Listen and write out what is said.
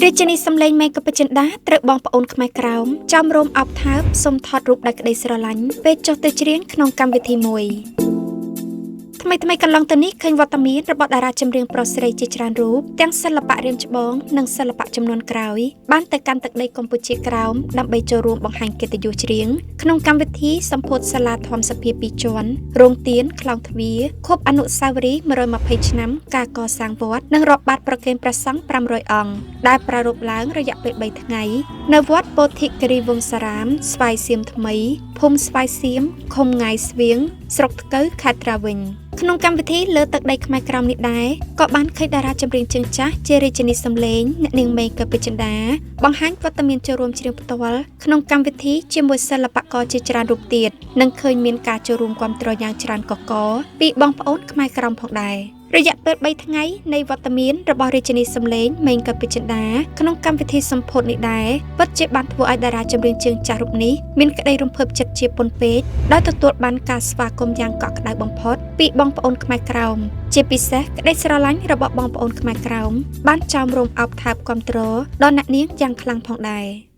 រាជិនីសំឡេងមេកបចិន្តាត្រូវបងប្អូនខ្មែរក្រោមចំរោមអោបថើបសុំថតរូបដោយក្តីស្រឡាញ់ពេលចុះទៅច្រៀងក្នុងកម្មវិធីមួយថ្មីថ្មីកន្លងទៅនេះឃើញវត្តមានរបស់តារាចម្រៀងប្រុសស្រីជាច្រើនរូបទាំងសិល្បៈរៀមច្បងនិងសិល្បៈចំនួនក្រោយបានទៅកាន់ទឹកដីកម្ពុជាក្រោមដើម្បីចូលរួមបង្ហាញកិត្តិយសច្រៀងក្នុងកម្មវិធីសម្ពោធសាលាធម្មសភាពីរជាន់រោងទានខ្លោងទ្វារខួបអនុស្សាវរីយ៍120ឆ្នាំការកសាងវត្តនិងរាប់បាតប្រគេនព្រះសង្ឃ500អង្គដែលប្រារព្ធឡើងរយៈពេល3ថ្ងៃនៅវត្តពោធិគិរីវង្សារាមស្វាយសៀមថ្មីភូមិស្វាយសៀមឃុំងាយស្វៀងស្រុកថ្កូវខេត្តត្រាវិញក្នុងកម្មវិធីលើទឹកដីខ្មែរក្រោមនេះដែរក៏បានឃើញតារាចម្រៀងជើងចាស់ជារាជិនីសំឡេងអ្នកនាងមេកពេជ្រចិន្តាបង្ហាញវត្តមានចូលរួមច្រៀងផ្ទាល់ក្នុងកម្មវិធីជាមួយសិល្បករជាច្រើនរូបទៀតនិងឃើញមានការចូលរួមគាំទ្រយ៉ាងច្រើនកកកពីបងប្អូនខ្មែរក្រោមផងដែររយៈពេល3ថ្ងៃនៃវត្តមានរបស់រាជិនីសំឡេងមេងកពេជ្រចិន្តាក្នុងកម្មវិធីសម្ពោធនេះដែរពិតជាបានធ្វើឲ្យតារាចម្រៀងជើងចាស់រូបនេះមានក្តីរំភើបចិត្តជាពន់ពេកដោយទទួលបានការស្វាគមន៍យ៉ាងកក់ក្ដៅបំផុតពីបងប្អូនខ្មែរក្រោមជាពិសេសក្តីស្រឡាញ់របស់បងប្អូនខ្មែរក្រោមបានចោមរោមអោបថើបគាំទ្រដល់អ្នកនាងយ៉ាងខ្លាំងផងដែរ។